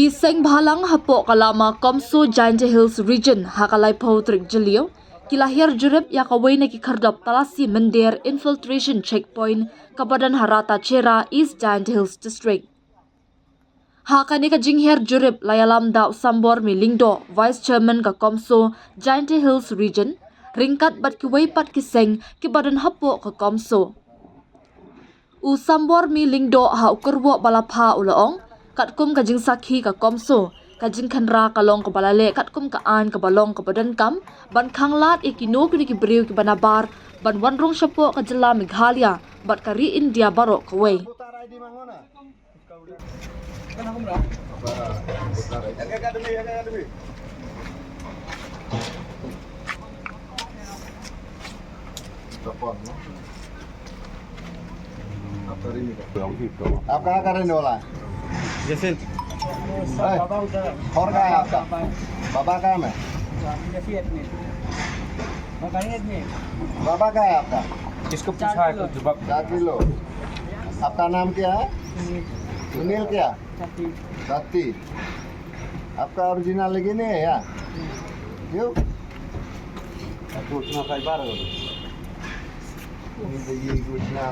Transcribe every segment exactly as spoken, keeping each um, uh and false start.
Ki seng bhalang hapoh ka lama CoMSO Jaintia Hills Region ha ka laiphew tarik Jylliew ki la hiar jurip ïa kawei na ki khyrdop talasi mynder infiltration checkpoint kaba don ha Ratacherra, East Jaintia Hills District. Ha kane ka jinghiar jurip la ïalam da u Sambormi Lyngdoh, Vice Chairman ka CoMSO Jaintia Hills Region, ryngkat bad kiwei pat ki seng kiba don hapoh ka CoMSO. U Sambormi Lyngdoh ha u kyrwoh ba la pha u la ong, katkum ka jingsakhi ka CoMSO, ka jingkhynra ka long kaba la leh katkum ka aiñ kaba long kaba donkam ban khanglad ïa kino kino ki briew kiba nabar ban wan rung shapoh ka jylla Meghalaya bad ka ri India baroh kawei. आप कहाँ का रहने वाला है? जैसे और कहाँ है आपका? बाबा कहाँ में? बाबा कहाँ है आपका? किसको पूछा है, कुछ जवाब? चार किलो। आपका नाम क्या है? सुनील क्या? सत्ती। आपका ओरिजिनल लगी नहीं है यार? क्यों? तो उतना कई बार हो। नहीं तो ये उतना,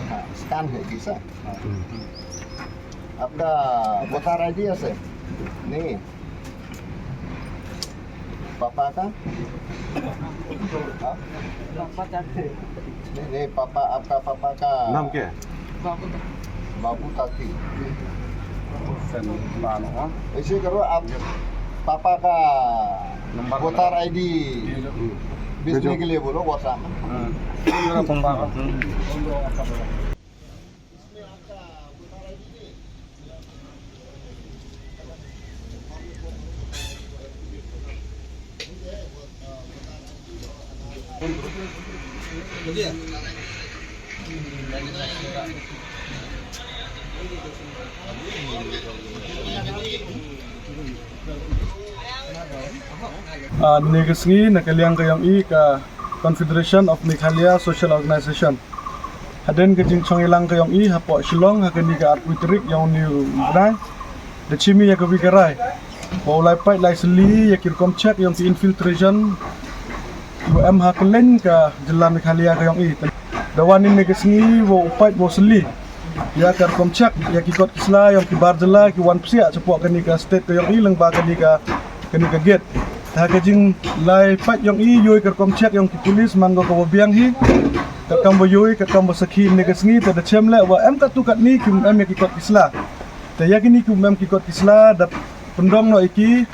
हाँ, स्कैन है जी सर। आपका वोटर आईडी है सर? नहीं। पापा का? हाँ? नहीं, नहीं, पापा, आपका पापा का नाम क्या है? बाबू ताती। ऐसे करो, आप पापा का नंबर वोटर आईडी भेजने के लिए बोलो WhatsApp में। Ah, ngi ka sngi na ka liang ka yong i ka Confederation of Meghalaya Social Organization. Hadien ka jingchong ilang ka yong i hapoh Shillong ha kani ka arphew tarik yong uni u bnai. Da chimi ya ka wi ka rai wa u lai pait lai sli ya ki rukom check yong ki infiltration wa em ha kylleng ka jylla Meghalaya ka yong i. Da wan ini ka sngi wa u pait wa sli ya ka rukom check ya ki kot ki sla yong ki bar jylla ki wan psiah chapoh kani ka state ka yong i lyngba kani ka, kani ka gate. Ha ka jinglai pait yong i, yoi ka rukom check yong ki pulis man ko ka wa biang hi. Ka kam wa yoi, ka kam wa sakhi ini ka sngi, te da chem leh wa em katu katni ki em ya ki kot ki sla. Te ya kini ki em ki kot ki sla, da pyndong noh i ki,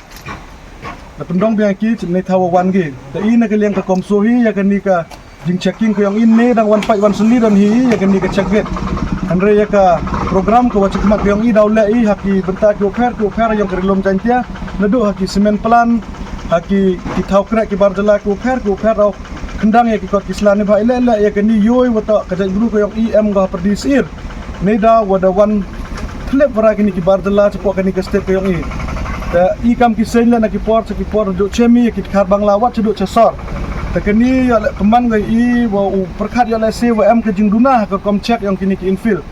da pyndong biang i ki, chim ni thawa wan ki. Te i na ka liang ka CoMSO hi, ya kani ka jingchecking ka yong i ne dang wan pait wan sli don hi ya kani ka check gate. Hynrei ya ka program ka wa chikmat ka yong i daw leh i ha ki bynta ki u pher ki u pher yong ka ri lum Jaintia, naduh ha ki cement plant, ha ki, ki thaw krek ki bar jylla ki u pher ki u pher daw khyndang ya ki kot ki sla. Ni ba i leh leh ya kani yoi wa toh ka jaitbru ka yong i em ko ha pyrdi sir. Ni da wa da wan thlep wa ra kini ki bar jylla chapoh kani ka state ka yong i. Te i kam ki seng leh na ki por cha ki por, duh chemi ya ki khar Bangla wat cha duh cha sor. Te kani ya leh pynban ka i wa u pyrkhat ya leh se wa em ka jingduna ha ka rukom check yong kini ki infill.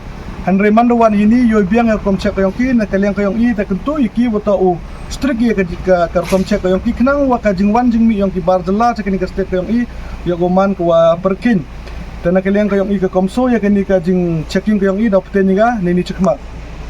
Hynrei man da wan hini yoi biang ya ka rukom check ka yong ki, na ka liang ka yong i te kyntu ya ki wa toh u strict ya ka, ka, ka rukom check ka yong ki khnang wa ka jingwan jingmih yong ki bar jylla cha kani ka state ka yong i ya ko man ka wa pyrkhin. Te na ka liang ka yong i ka CoMSO ya kani ka jingchecking ka yong i daw pynten ya ka ni ni chikmat.